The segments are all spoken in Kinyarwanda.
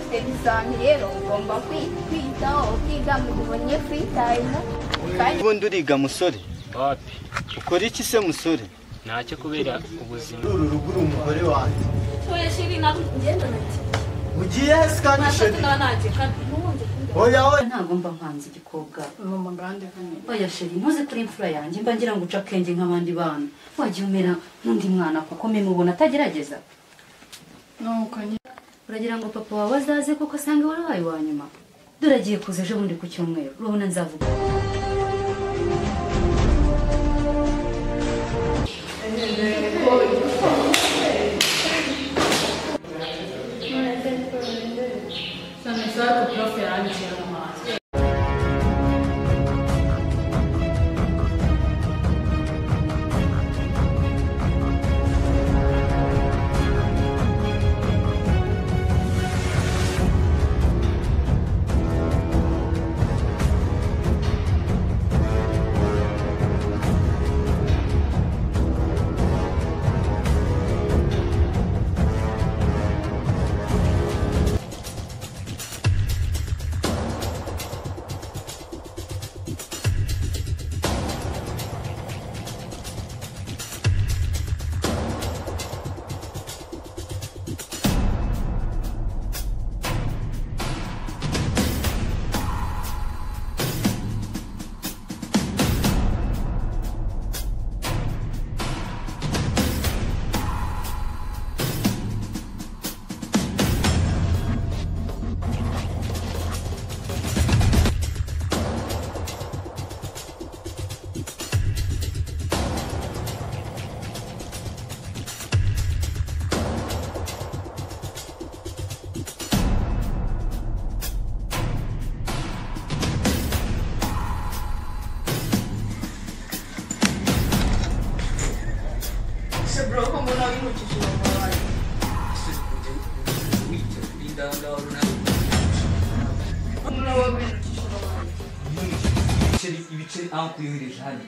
Ufite ibizami rero ugomba kwitaho ukiga mu gihe ubonye free time. Ubundi uriga musore? Wapi. Ukora iki se musore? Ntacyo kubera ubuzima. Uru rugo uri umugore wanjye. Oya shiri ntabwo ngenda nati. Ugiye he kandi shiri? Oya oya. Ntabwo mba nkanze igikobwa. Mama ngande kane. Oya shiri ntuze kuri imfura yanjye mba ngira ngo uca akenge nk'abandi bana. Wagiye umera nk'undi mwana kuko mimubona atagerageza. Nuko nyine. Uragira ngo papa wawe azaze kuko asanga warabaye wa nyuma. Dore agiye kuza ejo bundi ku cyumweru. Urabona nzavuga. Ibiceri ankuyohereje hano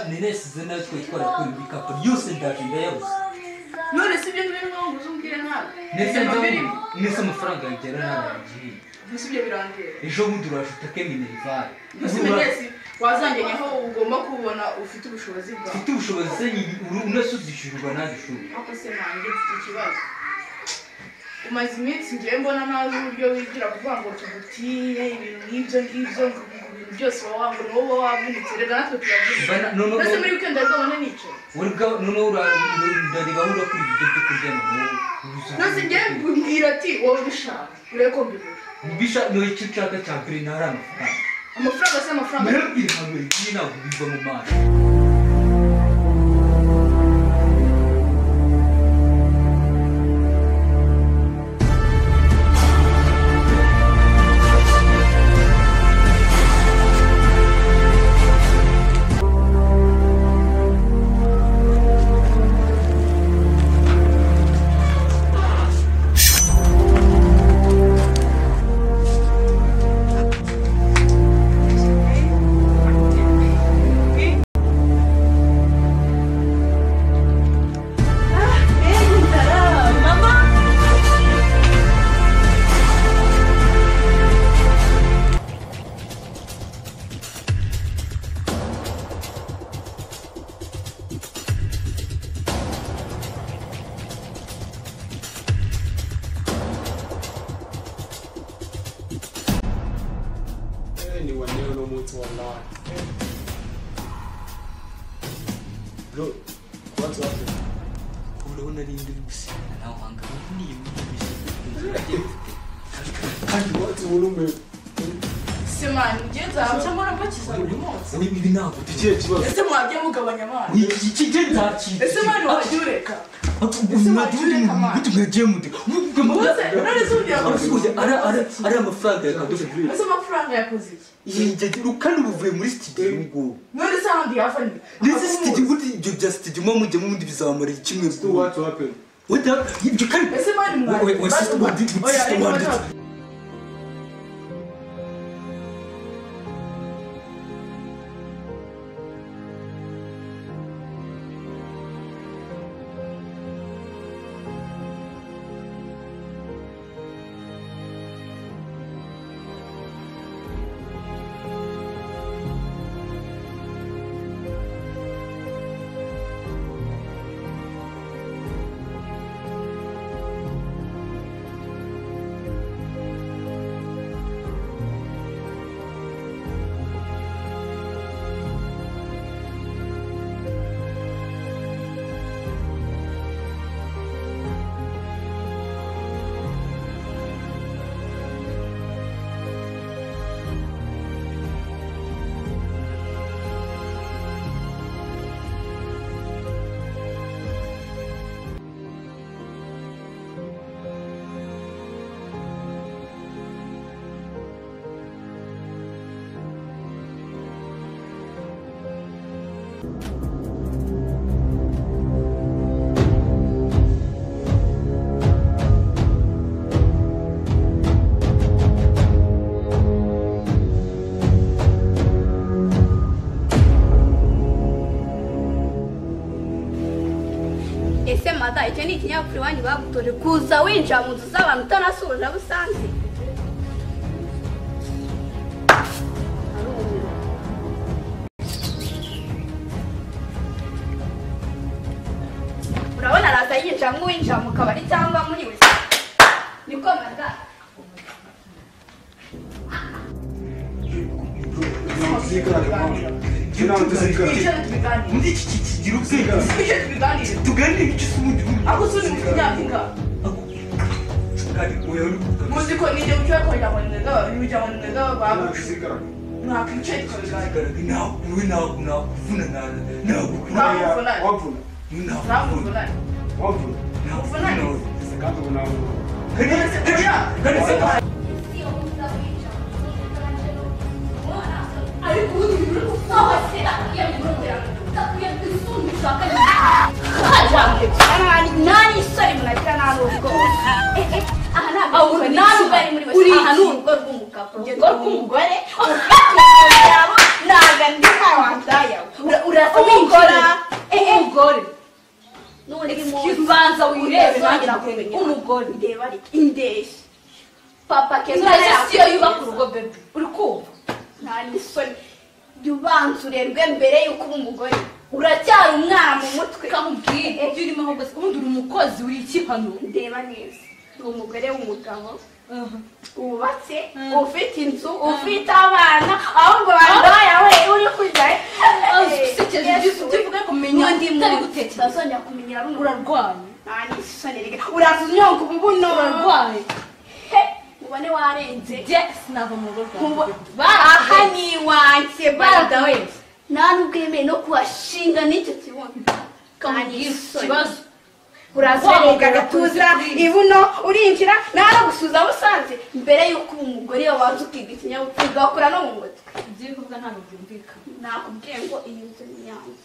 nenesize nawe twitwara kuri muri kampani yose ndaje ndayabuze. None si ibyo ngibyo ngo uzumbwire nabi. Nese amafaranga yagera nabi. Nese ibyo birangera. Ejo bundi uraje utake minerval. Nese menesi wazangenye aho ugomba kubona ufite ubushobozi bwawe. Ufite ubushobozi se unasuzishurwa nanjye shuri. Ako se nanjye mfite ikibazo. Umaze iminsi ngiye mbona ntazi uburyo wigira kuvuga ngo tugutiye ibintu nk'ibyo ngibyo ibintu byose waba ngo wowe wavunitse rega natwe turavuga. Mbese muri weekend arwabona nicaye. Noneho urareba aho urakura ibyo byo kurya noneho. Mbese ngiye mbwira ati wowe ubishaka urebe ko mbibura. Ubishaka ni icyo ushaka cya mbere ntari amafaranga. Amafaranga se amafaranga. Mbere ntabwo igiye ntabwo biva mu maso. Bro, what's happening? Urabona ari indi gusenga nawe wanga niyo kandi what's urume se man ngenza cyangwa mbakiza buri munsi. Ibi ntabwo ikihe kibazo. Ese mwagiye mugabanya amana? Iki ngenza ki? Ese man wagiye ureka? Ese wagiye ureka man? Mwagiye mute. Ari amafaranga yakaduze. Ese amafaranga yakoze iki? Yinjye rukandi ubuvuye muri studio ngo. None se handi yafani. Ndetse studio ubundi ibyo bya studio mwa mujye mundi bizamara kimwe. What happened? What happened? Ibyo kandi. Ese man mwagiye. We sister wandi. mada icyo ni ikinyabupfura iwanyu bagutoje kuza winjira mu nzu z'abantu utanasuhuje abo usanze. Urabona araza yinjira nk'uwinjira mu kabari cyangwa muri wese. Niko mada. Papa siyo yubaka urugo bebe uri kumva nta n'isoni jya ubanza urerwe mbere y'uko uba umugore uracyari umwana mu mutwe kamubwire ibyo urimo ahubwo ubundi uri umukozi uri iki hano ndeba neza uri umugore w'umugabo wubatse ufite inzu ufite abana ahubwo bandayawe uri kujya usekeje ibyo uvuga kumenya utari gutekereza utazongera kumenyera runo urarwaye nta n'isoni rega uraza unyonga ububuno urarwaye ubone warenze sinava mu rugo aha ni iwanjye badawe nta nubwo yemeye no kuhashinga n'icyo kibuno ikibazo urazenga agatuza ibuno urinjira nta no gusuza abo usanze mbere y'uko uba umugore wabanza ukiga ikinyabupfura ugakura no mu mutwe ibyo uri kuvuga ntabwo byumvikana nakubwiye ngo iyi nzu ni iyanjye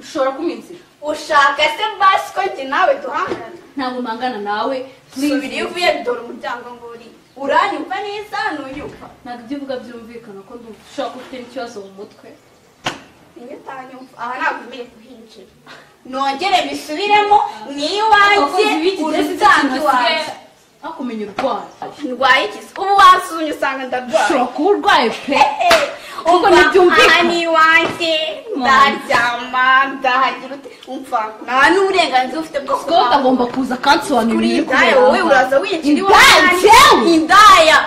ushobora kumpa inzira ushaka se basi ko njye nawe duhangana ntabwo mpangana nawe subira iyo uvuye dore umuryango ngo uri uranyumva neza ntuyumva ntabwo ibyo uvuga byumvikana ko ushobora kuba ufite n'ikibazo mu mutwe niyo utanyumva aha ntabwo umenye kuhinjira nongere bisubiremo ni iwanjye urusanga iwanjye akumenya urwaye ndwaye iki se ubu wasuzumye usanga ndarwaye ushobora kuba urwaye pe kuko ntibyumvikana aha ni iwanjye ndaryama ndahagira ute umva nta n'uburenganzira ufite bwo Scott agomba kuza akansobanurira ibiri indaya kubera wowe uraza winjira iwanjye indaya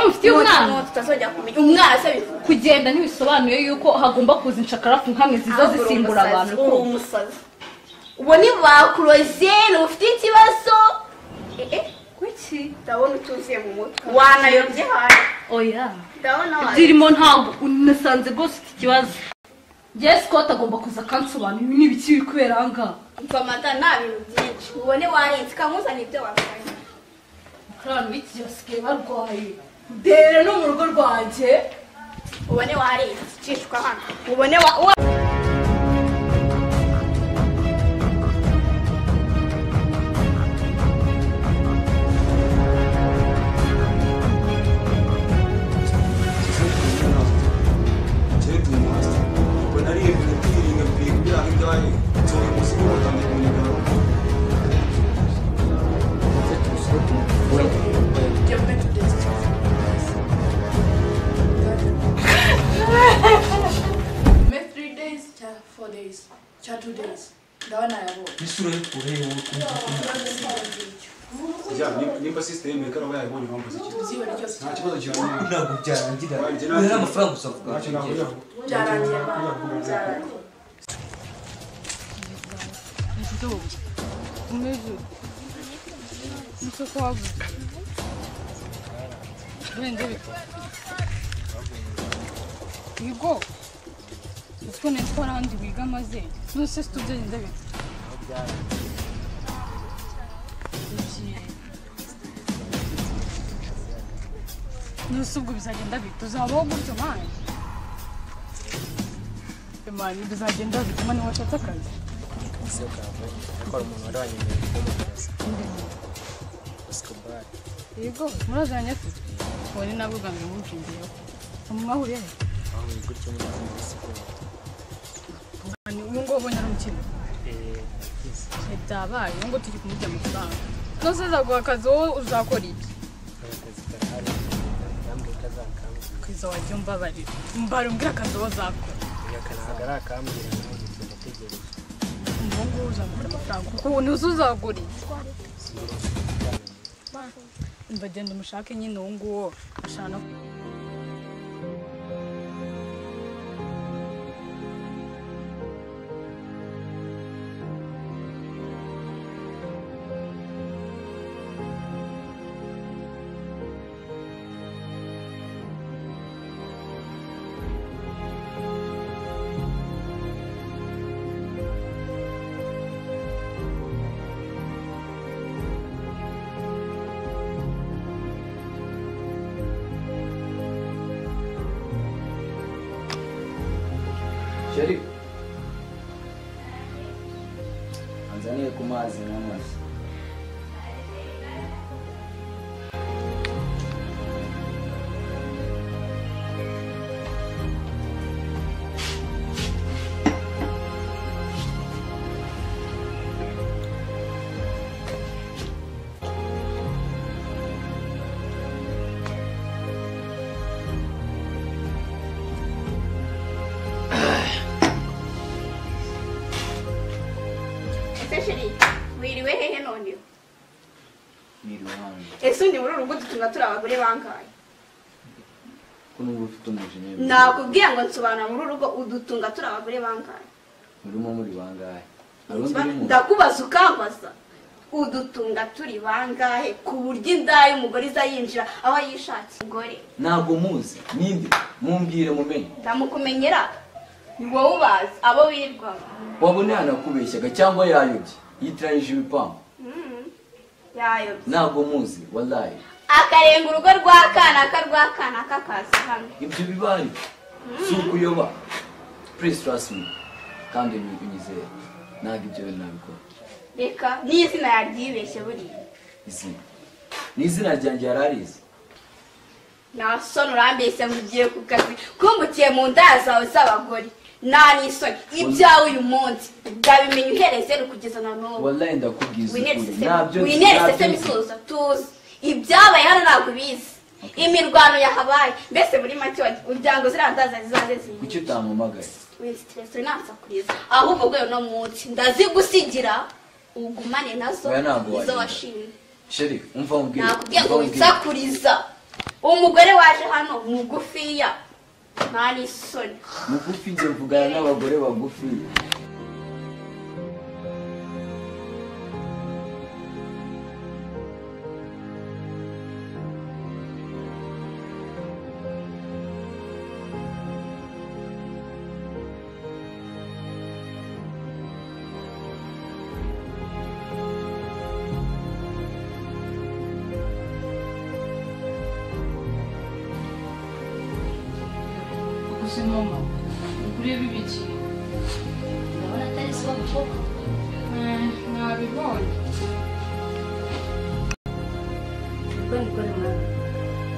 mufitiye umwana tutazongera kumenya umwana se bivuga kugenda ntibisobanuye yuko hagomba kuza inshakarafu nkamwe ziza zisimbura abantu uri umusazi ubu ni bakuroze ufite ikibazo kuki ndabona utuzuye mu mutwe wanayobye hano oya ndabona zirimo ntabwo unasanze rwose ufite ikibazo njye Scott agomba kuza akansobanurira ibi ni ibiki biri kubera aha ngaha mva mata nta bintu byinshi ubone warenze kamuzana ibyo wazanye abantu b'iki basigaye barwaye ndere no mu rugo rwanjye ubone warenze cishwa hano ubone wa Nimba system yekara wayibonye bambaza iki nta kibazo cyane ntabwo byarangira uri amafaranga gusa avuga byarangiye Yego utwo nitwa arandi wiga maze nuse situbyagenda bite nuse ubwo bizagenda bite uzabaho gutyo mani mani bizagenda bite mani washatse akazi ariko hari umuntu wari wanyemereye kumuhereza Escobar. Yego murazanye se ubone nabwo bwa mbere mumshingiyeho mwahuriye he aho gutyo muri siporo uyu nguyu ubonye ari umukire Byabaye ngo tujye kumurya amafaranga. Nose azaguha akazi wowe uzakora iki? Akazi karahari yambwiye ko azakambwira. Kwiza wajya umbabarira. Mbara umbwira akazi wowe uzakora. Ntabwo arakambwira nanjye ndategereje. Ubu ngubu uzamukora amafaranga kuko ubu ntuzi uzagura iki? Mbagenda umushake nyine uwo nguwo ashana. Sheri, anzaniye ku mazi n'amazi. Wiriwe hehe noneho? Ese undi muri urugo dutunga turi abagore bangahe? Ko nubwo ufite umujinya. Nakubwiye ngo nsobanura muri urugo udutunga turi abagore bangahe? Murimo muri bangahe? Ndakubaza ukambaza. Udutunga turi bangahe ku buryo inda y'umugore iza yinjira aho yishakiye? Umugore. Ntabwo muzi. Ninde? Mumbwire mumenye. Ndamukumenyera. Ni wowe ubazi abo wirirwa. Wabona yanakubeshyaga cyangwa yayobye. Yitiranyije ibipangu. Yayobye. Ntabwo muzi wallahi. Akarenga urugo rwa kanaka rwa kanaka kaza hano. Ibyo bibari si ukuyoba. Please trust me. Kandi unyizere. Ntabwo ibyo bintu nabikora. Reka n'izina yaryibeshye buriya. Izina. N'izina ryanjye yararize. Nta soni urambeshya ngo ugiye ku kazi kumbukiye mu ndaya zawe z'abagore. Nta n'isoni ibyawe uyu munsi ndabimenya uhereye zeru kugeza na n'ubu. Wallahi ndakubwiza ukuri. Ntabyo winere sese tuza tuza. Ibyabaye hano ntabwo ubizi. Imirwano yahabaye mbese muri make uryango zirandaza zizaze ziyi. Kuki utampamagaye? Stress nansakuriza. Ahubwo bwo no munsi ndazigusigira ugumane nazo izo washimye. Sheri umva umbwire. Nakubwiye ngo winsakuriza. Umugore waje hano mugufiya. Nta n'isoni. Mugufi nje mvugana n'abagore bagufi. Mama, ureba ibiki? Ndabona atari so koko. Nabibonye. Ubwo niko mwana.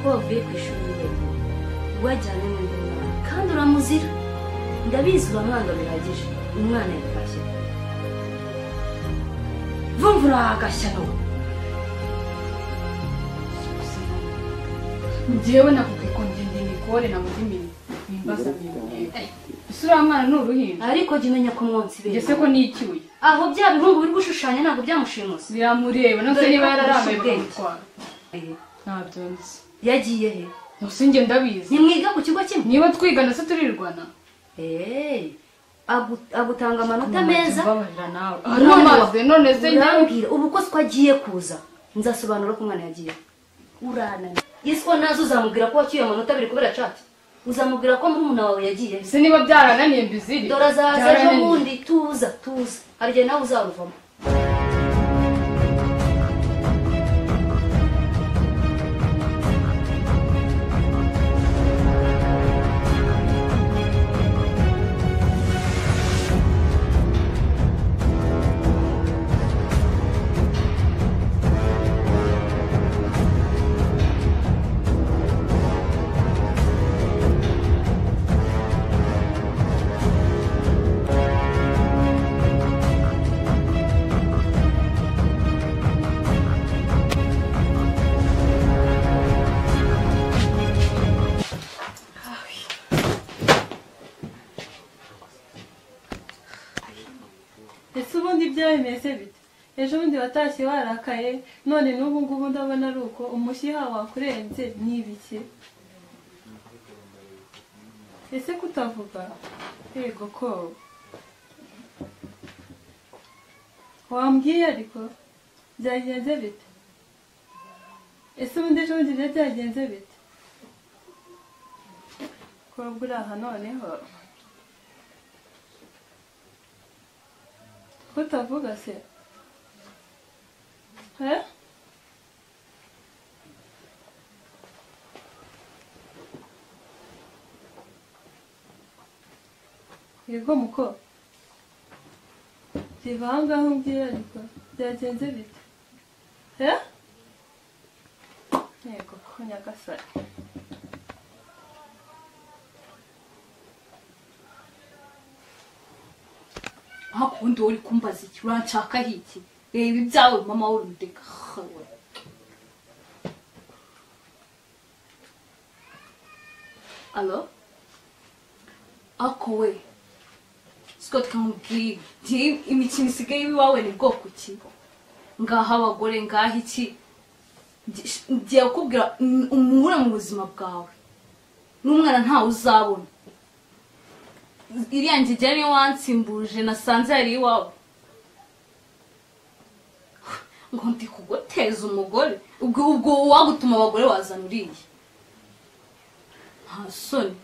Ko wavuye ku ishuri wenyine. Wajyanye n'undi mwana kandi uramuzira. Ndabizi uramwanga bihagije. Umwana yatashye. Vumvura agashyano. Njyewe nakubwiye ko ngende nikore na muzimini. Nimbaza mwe. Isura mwana ni uruhinja. Ariko jya umenya ko mwonsi bebe. Ese ko nicyuye. Aho bya bihungu biri gushushanya ntabwo byamushimuse. Biramureba nose niba yararambaye bakamutwara. Ntabyo nzi. Yagiye he? Nose njye ndabizi. Nimwiga ku kigo kimwe? Niba twigana se turirwana. Agutanga amanota meza. Mbabarira nawe. Aramaze none se njye ubu ko twagiye kuza. Nzasobanura ko umwana yagiye. Uranani. Yesu nazo uzamubwira ko wacyuye amanota abiri kubera chat. Uzamubwira ko murumuna wawe yagiye. Se niba byarananiye mbiziri. Dore azaza ejo bundi tuza tuza. Harye nawe uzaruvamo. Ese ubundi ibyawe bimeze bite? Ejo bundi watashye warakaye, none n'ubu ngubu ndabona ari uko umushiha wakurenze ni ibiki? Ese kutavuga? Yego ko wambwiye ariko byagenze bite? Ese ubundi ejo bundi byagenze bite? Kobwa uri aha noneho kutavuga se? Eh? Yego muko, ziva aho ngaho umbwire ariko byagenze bite? Eh? Yego ko nyagasani. Aho ubundi wowe uri kumbaza iki? Uranshakaho iki? Reba ibyawe mama w'urundeka. Alo? Ako we Scott kamubwira imikino isigaye iwawe ni bwoko ki? Ngaha abagore ngaha iki? Ngiye kukubwira umure mu buzima bwawe n'umwana ntawe uzabona. Iriya ngegera niyo wansimbuje nasanze yari iwawe. Ngo ndi kuguteza umugore ubwo uwagutuma abagore wazana uriya nta soni.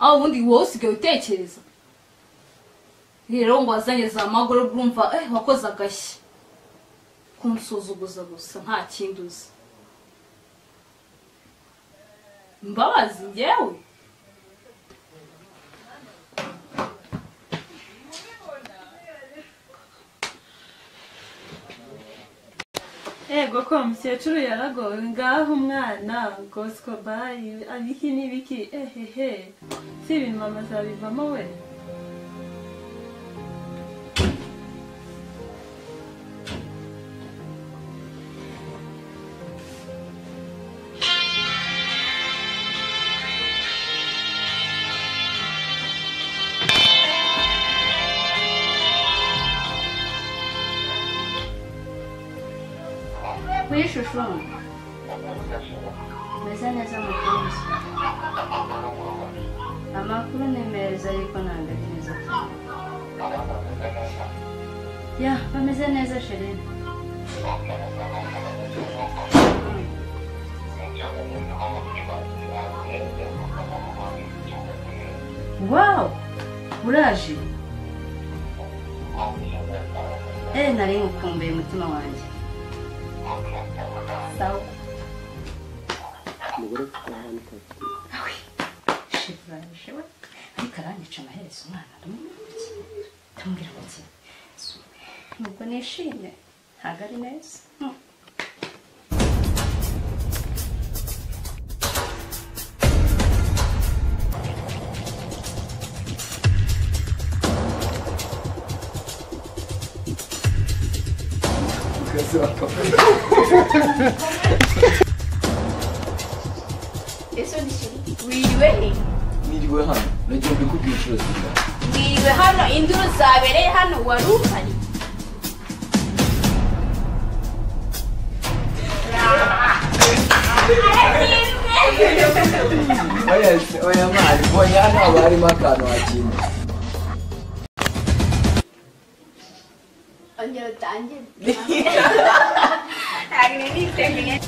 Aho ubundi wowe usigaye utekereza rero ngo wazanye za magore urumva wakoze agashya kunsuzuguza gusa nta kindi uzi. Mbabazi njyewe Ego ko mukecuru yaragowe ngaho umwana gosko bayi abiki n'ibiki ehehe si ibintu mama azabivamo we. Oui, chouchou. Meze neza mukunzi. Amakuru ni meza ariko ntabwo ari meza cyane. Ya, bameze neza chérie. Wow! Uraje? Nari ngukumbuye umutima wanjye. Sawa. Umugore ufite ahantu kafite. Awe. Shivanje we. Ariko aranyica amaherezo umwana ndamubwira ngo nubwo nishimye ntabwo ari neza. Ese wiriwe he? Niriwe hano, nagiye mbikubwira inshuro zingahe? Wiriwe hano, induru zabereye hano wari uhari? Oya mari, mbonye hano haba harimo akantu hakina. Ongera utangire. Ntabwo niteguye.